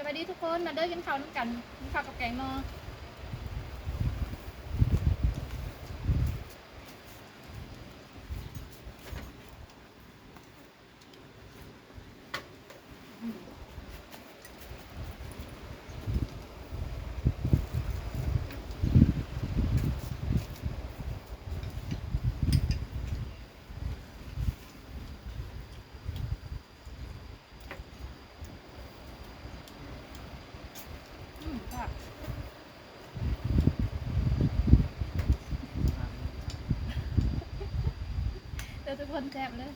ສະບາຍດີທຸກຄົນ ມາເດີກິນເຂົ້ານຳກັນ ກິນເຂົ້າກັບແກງໜໍ່. ອືມ ແຊບ ເດີທຸກຄົນ ແຊບເລີຍ.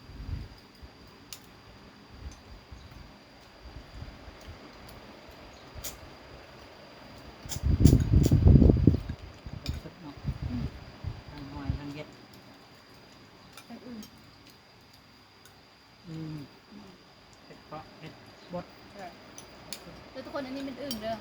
ທັງຫອຍທັງເຫັດ ທັງອຶ່ງ ອືມ ເຫັດເປາະ ເຫັດບົດ ເອີ ແຕ່ທຸກຄົນ ອັນນີ້ແມ່ນອຶ່ງເດີ.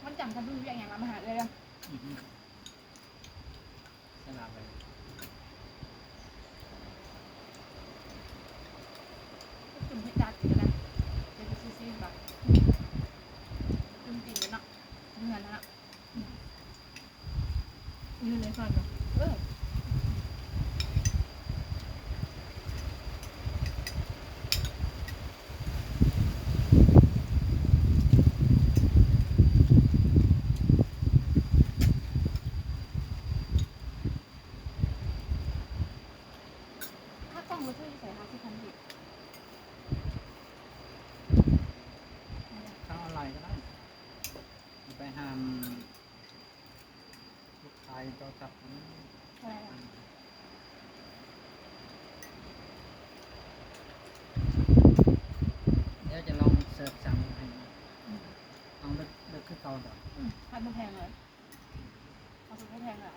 ວັນຈັນ ຄັນບໍ່ມີວຽກຫຍັງ ລະມາຫາເອື້ອຍເດີ. ອືຮຶ ສະຫຼາບໄປ ຈຸ່ມເຮັດດາດກິນກໍໄດ້ ເຮັດຄືຊີ້ນບາດ ຈຸ່ມກິນເລີຍເນາະ ເຮືອນຫັ້ນນະ. ຢູ່ໃນເຮືອນເນາະ ເອີ ຄ່າກ້ອງລະເທົ່າໃດ? ຫ້າສິບພັນກີບ. ທາງອອນລາຍກໍໄດ້ ໄປຫາ ລູກຄ້າເຈົ້າຈັບ ເອີ ດຽວຈະລອງເສີດສັ່ງໃຫ້ ອືມ ຕ້ອງເລິກ ເລິກຄືເກົ່າດອກ ອືມ ຂາຍບໍ່ແພງເລີຍ ເອົາໄປບໍ່ແພງແລ້ວ.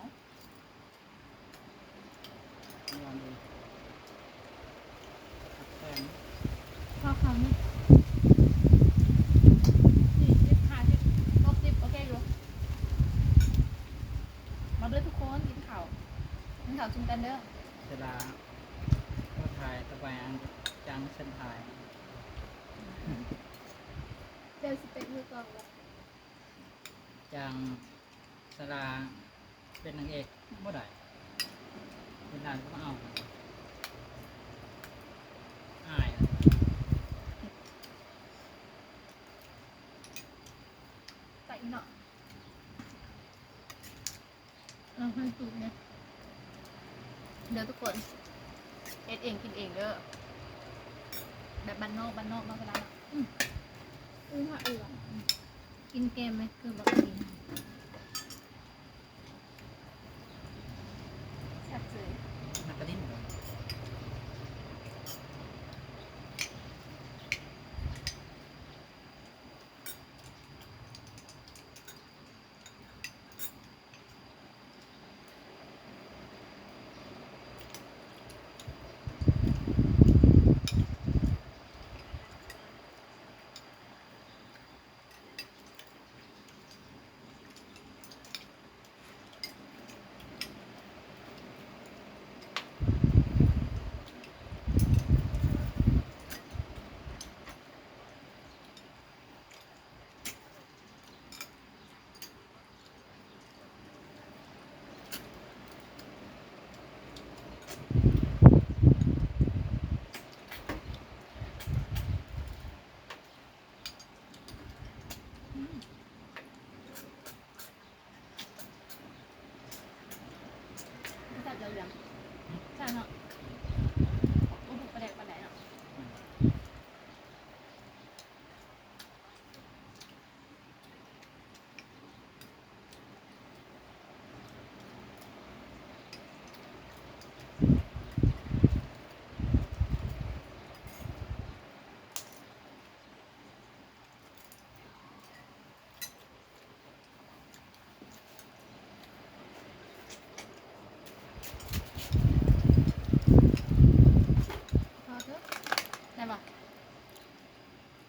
ເຂົ້າຄຳນີ້ ສີ່ສິບ ຫ້າສິບ ຫົກສິບ ໂອເຄຢູ່. ມາເດີທຸກຄົນ ກິນເຂົ້າ ກິນເຂົ້າຊຸມກັນເດີ. ເວລາກໍຖ່າຍສະບາຍ ຈັ່ງຊັ້ນຖ່າຍ ເຈົ້າຊິເປັນມືກອງບໍ່? ຈັ່ງ ສາລາເປັນນາງເອກບໍ່ໄດ້ ເປັນນາງກໍມາເອົາ ອາຍ ໄປເນາະ ເອີ ມັນຕຸກເນາະ ເດີທຸກຄົນ ເຮັດເອງກິນເອງເດີ ແບບບ້ານນອກ ບ້ານນອກເນາະ ສາລາເນາະ ອືມ ອືມ ກິນແກ້ມແມ ຄືບັກກະດິນ ແຊບເຊີຍ ມັກກະດິນ. ອ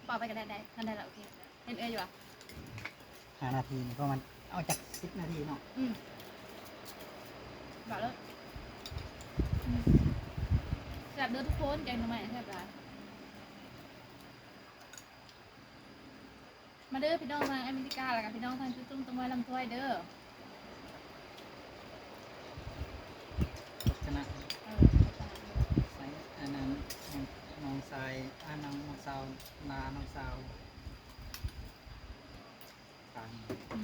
ເປົ່າໄປກໍໄດ້ ໄດ້ ຄັນໄດ້ລະໂອເຄ. ເຫັນເອື້ອຍຢູ່ຫວາ? ຫ້ານາທີນີ້ ເພາະມັນເອົາຈັກສິບນາທີເນາະ. ອືມ ບອກເລີຍ. ອືມ ແຊບເດີທຸກຄົນ ແກງໜໍ່ໄມ້ແຊບຫຼາຍ. ມາເດີພີ່ນ້ອງທາງອາເມລິກາ ແລ້ວກໍພີ່ນ້ອງທາງຈຸດຊຸມຕະມວຍລຳຖ້ວຍເດີ. ພັດທະນາ ເອີ ພັດທະນາ ໃສ່ອັນນັ້ນ ນ້ອງຊາຍ ອາ ນ້ອງ ນ້ອງສາວ ລາ ນ້ອງສາວ ອືມ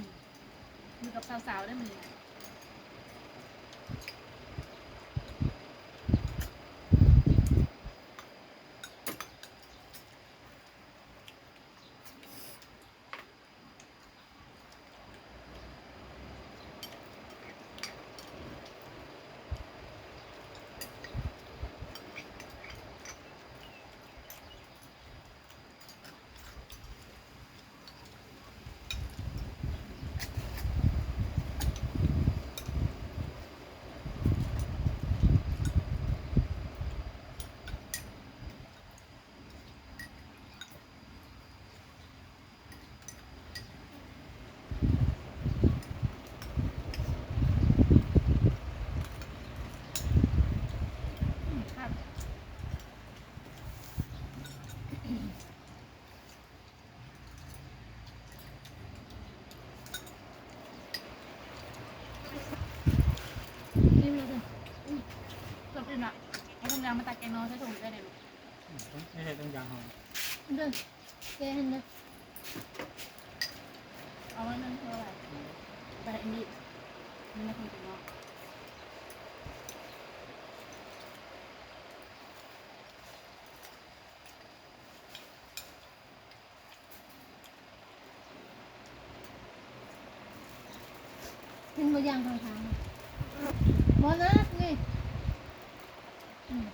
ຢູ່ກັບສາວໆເດີມື້ນີ້. ອີ່ມແລ້ວເດີ. ອືມ ເກືອບອີ່ມລະ. ເອົາຖົງຢາງມາຕັກແກງໜໍ່ໃສ່ຖົງເອື້ອຍແດ່ລູກ. ອືມ ໃຫ້ໃສ່ຖົງຢາງເຮົາເດີ. ແກະຫັ້ນເດີ ເອົາໄວ້ນັ້ນເທົ່າໃດ ໄປໃຫ້ມີດ ມີດນະຄົນເຈັບເນາະ. ເຫັນບໍ່ຢ່າງທາງທາງ ບໍ່ນະ ນີ້ ອືມ.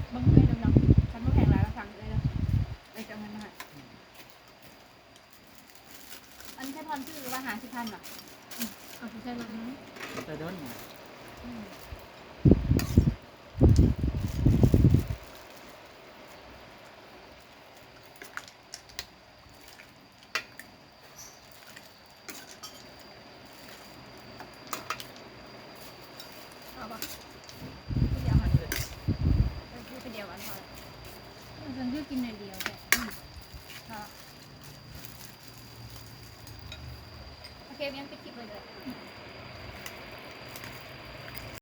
ເບິ່ງເອື້ອຍເດີ ຄັນບໍ່ແພງຫຼາຍລະສັ່ງເອື້ອຍເດີ ເອື້ອຍຈະເອົາເງິນມາໃຫ້. ອັນໃຊ້ຜ່ອນຊື້ວ່າຫ້າສິບພັນຫວາ? ອືມ ເອົາໄປໃຊ້ລົດເນາະ ແຕ່ເດີນ ອືມ. ເອົາບໍ່? ຜູ້ດຽວຫັ້ນເລີຍ ເອີ ຢູ່ຜູ້ດຽວອັນເຮົາ ເອີ ເພິ່ນຄືກິນໜ້ອຍດຽວແທ້. ອືມ ເອົາ ໂອເຄ ວຽງ ປິດຄລິບເລີຍກໍໄດ້.